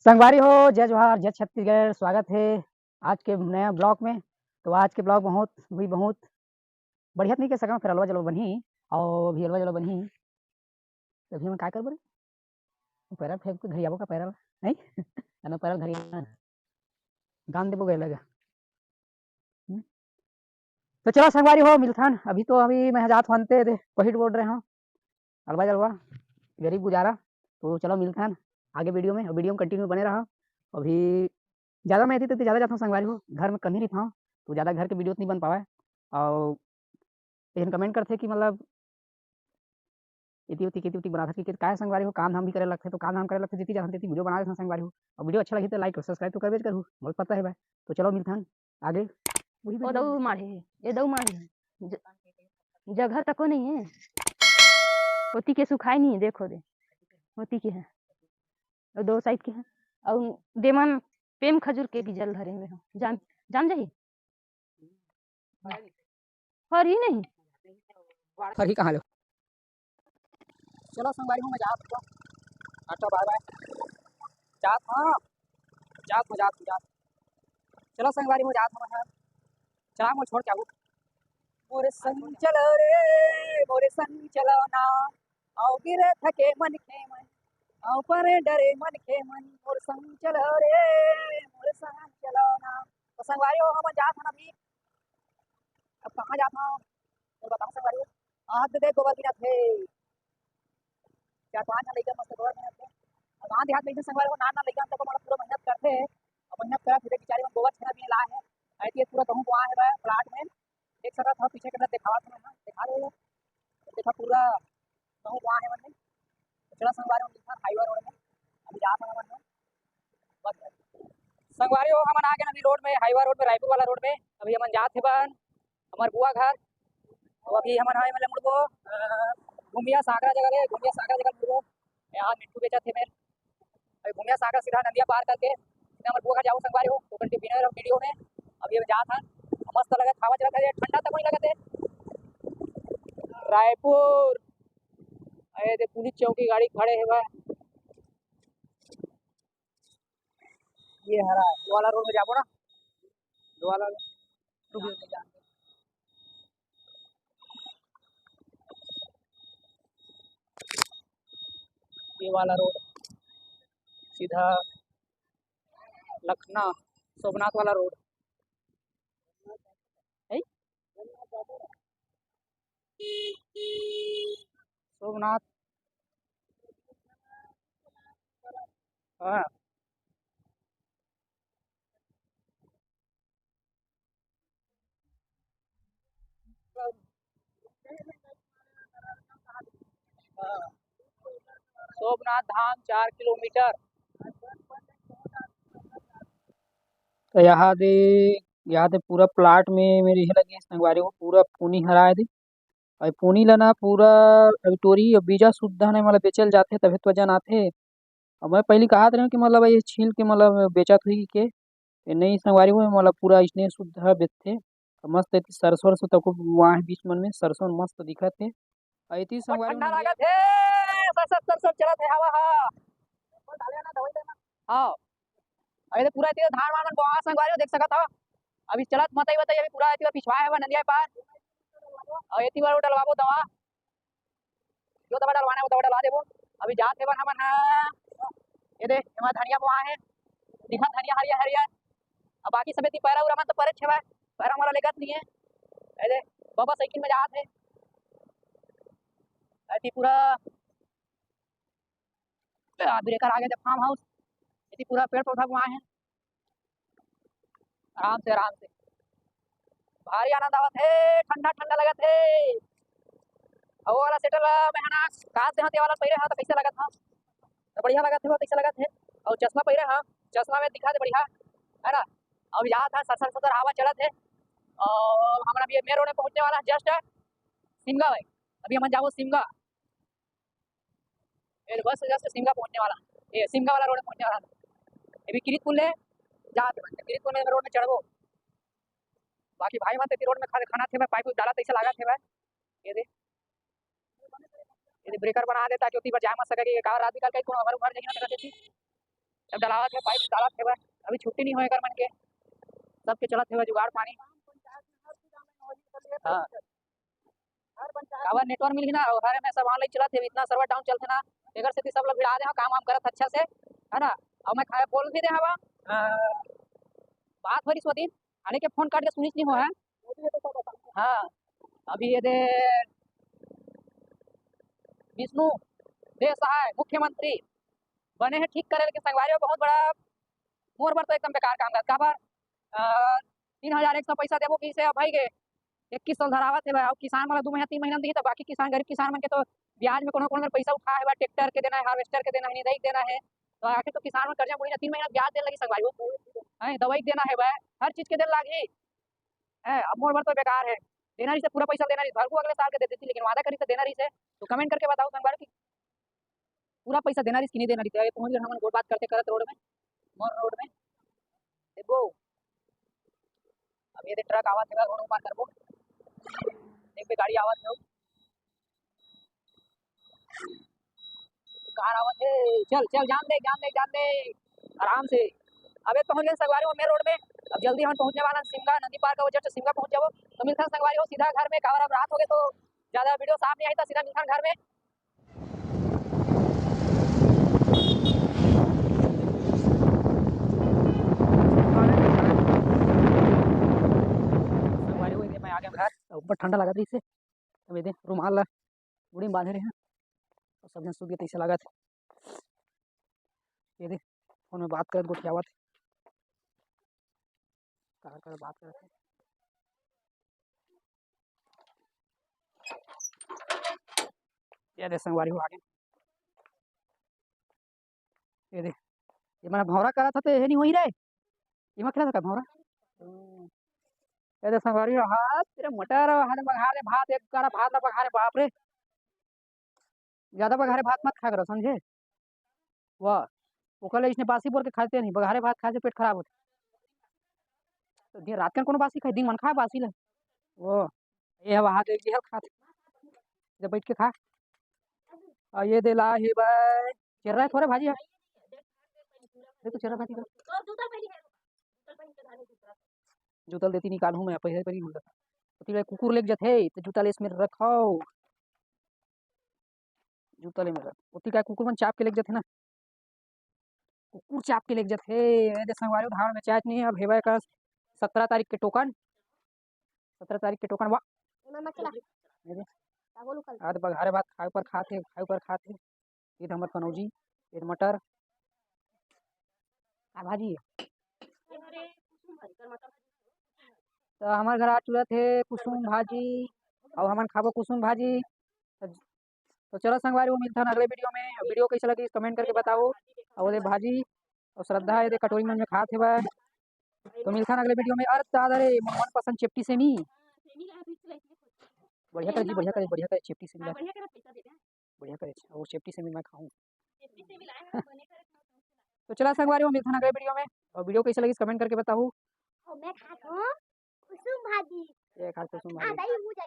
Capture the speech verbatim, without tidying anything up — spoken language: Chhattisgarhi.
संगवारी हो, जय जोहार, जय छत्तीसगढ़। स्वागत हे आज के नया vlog में। तो आज के vlog बहुत भी बहुत बढ़िया तो नहीं कह सकंव, फेर अलवा जलवा बनही, अउ अभी अलवा जलवा बनही। तो अभी हम का करबो रे? पैरा फेंक के घरियाबो का पैरा ला? नहीं? अना पैरा घरिया गान देबो गए लगा। हम्म? तो चलो संगवारी हो, मिलथन। अभी तो अभी मैं जात हंव अंते दे, कोहिट बोल रहे हंव। अलवा जलवा, गरीब गुजारा। तो चलो मिलथन आगे video में, video में continue बने रहा। अभी ज़्यादा मैं एती तेती ज़्यादा जाथंव संगवारी हो, घर में कम ही रहिथंव, तो ज़्यादा घर के video नहीं बन पावय। अउ एक झन comment करथे कि मतलब एती ओती केती ओती बनाथस कि, कि काय संगवारी हो, काम धाम भी करे लगथे, तो काम धाम करे लगथे, जेती जाथन तेती video बना देथन संगवारी हो। अउ video अच्छा लगही तो like अउ subscribe तो करबेच करहू, बहुत पता हे भाई। तो चलो मिलथन आगे। वही ओ video दऊ में। माढ़े हे, ए दऊ माढ़े हे। ज-, जगह तको नहीं है, ओती के सुखाय नहीं है, देखो दे, ओती के है, ओ दो side के है, अउ देमन पेम खजूर के बीजा ल धरे हुए हो, जाम, जाम जाही। फरही नहीं। फरही कहाँ ले? चलो संगवारी हो, मैं जात हंव। Tata bye bye। जात हंव, जात हंव, जात हंव, जात हंव। चलो संगवारी हो, जात हंव मैं। चला मोर छोड़ के आऊ। मोर संग चलो रे, मोर संग चलो ना। अउ गिरे थके मनखे मन, अउ परे डरे मनखे मन, मोर संग चलो रे, मोर संग चलो ना। तो संगवारी हो, हमन जात हन अभी। अब कहाँ जात हन? तो बताओ संगवारी हो। आज तो देख गोबर गिरत हे। चार पांच झन लइका मस्त गोबर गिरत हे। अउ गाँव देहात में अइसे संगवारी हो, नान नान लइका मन तको मतलब पूरा मेहनत करथे। अउ मेहनत करत हे, बिचारी मन गोबर छेना भी लाए हे। ऐसे पूरा गहूँ बोआए हे भाई plot में। देख सकत हव, पीछे के तरफ देखावत हन, हाँ, देखा दे। देखा, पूरा गहूँ बोआए हे मन में। तो चला संगवारी हो, मिलथन highway road में। अभी जात हन हमन ह। बस। संगवारी हो, हमन आ गेन अभी road में, highway road में, रायपुर वाला road में। अभी हमन जात हेवन हमर बुआ घर। तो अभी हमन ह एमन ले मुड़बो, अ, घुमिया सागरा जगह ले, घुमिया सागरा जगह मुड़बो। यहाँ मिट्ठू बेचत हे मेर। अभी घुमिया सागर सीधा नंदिया पार करके सीधा हमर बुआ घर जाबो संगवारी हो। तो continue बने रहो video में। अभी हम जात हन, मस्त लगत हवा चलत हे, ठंडा तक नहीं लगत हे। रायपुर, अरे दे पुलिस चौकी गाड़ी खड़े हे भाई। ये हरा है, ये वाला road में जाबो ना, ये वाला road। रुक, रुक, रुक। ये वाला road सीधा लखना सोमनाथ वाला road है। सोमनाथ, हाँ। सोमनाथ धाम चार किलोमीटर। तो यहाँ दे, यहाँ दे पूरा plot में मेर इहे लगे संगवारी हो, पूरा पूनी हराए दे। अउ पूनी ला ना पूरा अभी टोरी अउ बीजा सुद्धा ने मतलब बेचल जाथे, तभे तो वजन आथे। अउ मैं पहिली कहत रहेंव कि मतलब ये छील के मतलब बेचत होही के, ए नहीं संगवारी हो, मतलब पूरा अइसने सुद्धा बेचथे। अउ मस्त एती सरसों वरसों तको बोआए हे बीच मन में, सरसों मस्त दिखत हे। अउ एती संगवारी हो ठंडा नंदिया लागत हे, सर, सर, सर, सर, चलत हे हवा ह। हाँ। अउ ये पूरा एती धान वान मन बोआ संगवारी हो, देख सकत हव। अभी चलत मतई वतई अभी पूरा एती बर पिछवाए हवय नंदिया पार। अउ एती बर डलवाबो दवा। जो दवा डलवाना हे, वो दवा डलवा देबो। अभी जात हेवन हमन ह। ये दे, एमा धनिया बोआ हे। दिखत धनिया हरियर हरियर। अब बाकी सब एती पैरा उरा मन तो परेच हेवय। पैरा मोला लेगत नहीं हे। ये दे, बाबा साइकिल में जात हे। एती पूरा आ, breaker आ गे हे farm house। एती पूरा पेड़ पौधा बोआए हे। आराम से, आराम से। भारी आनंद आवत हे, ठंडा ठंडा लगत हे। अउ वो वाला sweater ला मैं ह ना कास देहां, ते वाला पहिरे हंव, त कइसे लगत हंव? त बढ़िया लगत हे, वो कइसे लगत हे? अउ चश्मा पहिरे हंव, चश्मा में दिखा दे बढ़िया, है ना? अभी जात हंव, सर सर सर हवा चलत हे। अउ हमन अभी main road में पहुंचने वाला हे just सिमगा भाई। अभी हमन जाबो सिमगा। ये बस just सिमगा पहुंचने वाला, ये सिमगा वाला road पहुंचने वाला। ये भी किरीतपुर ले जात हे, किरीतपुर में road में चढ़बो। बाकी भाई मन तेती road में खड़े खाना थे, मैं pipe डाला तइसे लागत हे भाई। ये दे, ये दे breaker बना देता, क्योंकि बर जाए मत सके, कि काबर रात बिकाल कहीं कोनो हमारे घर जाइए ना सकते थी। सब डलावत हे, पाइप डालत हे बा। अभी छुट्टी नहीं होय एकर मन के, सबके चलत हे बा जुगाड़ पानी। हाँ, काबर नेटवर्क मिलही ना, अउ हर में सब ऑनलाइन चलत हे, इतना सर्वर डाउन चलथे ना, एकर सेती सब लोग भिड़ा दे हो काम वाम करत अच्छा से, है ना। अउ मैं खाए बोल भी दे हवा, अ, बात हो रही सो दिन, आने के फोन काट के सुनिस नहीं हो है। हाँ, अभी ये दे विष्णु देव सहाय मुख्यमंत्री बने हैं ठीक करे, लेकिन संगवारी हो बहुत बड़ा मोर बर तो एकदम बेकार काम करत। काबर, अ, तीन हजार एक सौ पैसा देबो कि से अब भाई के इक्कीस सौ धरावत हे भाई, अउ किसान मन ला दू महीना तीन महीना में दिही, तो बाकी किसान, गरीब किसान मन के तो ब्याज में कोनो कोनो मेर पैसा उठा हे भाई, ट्रैक्टर के देना हे, हार्वेस्टर के देना हे, निंदई के देना हे, तो आखिर तो किसान मन कर्जा बुड़ी ना, तीन महीना ब्याज देना लगी संगवारी हो, हैं, दवाई के देना हे भाई, हर चीज के देना लागही। हैं, अब मोर बर तो बेकार हे, देना रहिस पूरा पैसा देना रहिस, भरगू अगले साल के दे देती, लेकिन वादा करिस तो देना रहिस हे। तो कमेंट करके बताओ संगवारी कि पूरा पैसा देना रहिस कि नहीं देना रहिस। अभी पहुंच गए हमन गोठ बात करते करत रोड में, मोर रोड में। देखो, अब ये दे ट्रक आवत हे, रोड पार करबो। देख बे, गाड़ी आवत हे, कार आवत हे। चल, चल, जान दे, जान दे, जान दे, आराम से। अबे पहुंच गए संगवारी वो मेन रोड में। अब जल्दी हम पहुंचने वाला हैं सिमगा नदी पार का, वो जस्ट सिमगा पहुंच जाओ। तो मिलता है संगवारी हो सीधा घर में, काबर अब रात हो गए तो ज्यादा वीडियो साफ नहीं आई था, सीधा मिलता है घर में। संगवारी हो, ये मैं आ गया घर, ऊपर ठंडा लगा था इससे। अब ये दे रुमाल ला मुड़ी में बांधे रहे हैं, और सब जन सुत गए, तैसे लागत हे। ये दे, फोन में बात करत गोठियावत हे। कहाँ, कहाँ बात करत हे? ये दे, संगवारी हो आगे। ये दे, ये मन भौंरा करत हे, तो ये नहीं होही रे। ये मन खेलत हे का भौंरा? ये दे, संगवारी हो, हाथ तेरे मोटा रहो, हाथ बघारे भात, एक करा भात ला बघारे, बाप रे। ज्यादा बघारे भात मत खा करो, समझे? वाह, ओकर ले इसने बासी बोर के खाते नहीं, बघारे भात खाए से पेट खराब होथे। तो दिन रात कन कोनो बासी खाए, दिन मन खाए बासी ले। वो, ये हवा हाथ एक दिहल खात। जब बैठ के खा। और ये दे ला हे भाई, चेर्रा हे थोड़े भाजी हे। देखो चेर्रा भाजी का। जूता ल देती निकालहूँ मैं, पहले पर ही बोल रहा। ओती ले कुकुर लेग जाथे, तो जूता लेस में रखो। जूता ले में रख। ओती का कुकुर मन चाप के लेग जाथे ना। कुकुर चाप के लेग जाथे। ए दे संगवारी, धान में चाच नहीं, अब हेवय का सत्रह तारीख के टोकन। सत्रह तारीख के टोकन, वाह। ए मम्मा चला। ये दे। का बोलू कल? आज बघारे भात खाए पर खात हे, खाए पर खात हे। ये दे हमर कनौजी, ये दे मटर। का भाजी? तो हमर घर आ चुरत हे कुसुम भाजी, अउ हमन खाबो कुसुम भाजी। तो, तो चलो संगवारी हो, मिलथन अगले वीडियो में। वीडियो कैसे लगी कमेंट करके बताओ। अउ ये भाजी अउ श्रद्धा ये दे कटोरी मन में खात हे बा। तो मिलथन अगले वीडियो में। अरे दादा रे, मोर मनपसंद चेपटी सेमी। बढ़िया करे जी, बढ़िया करे, बढ़िया करे चेपटी सेमी ला। बढ़िया करे, अउ चेपटी सेमी मैं खाहूँ। तो चला संगवारी हो, मिलथन अगले वीडियो में। अउ वीडियो कैसे लगिस कमेंट करके बताहू। अउ मैं खात हूँ कुसुम भाजी। ये खा कुसुम भाजी।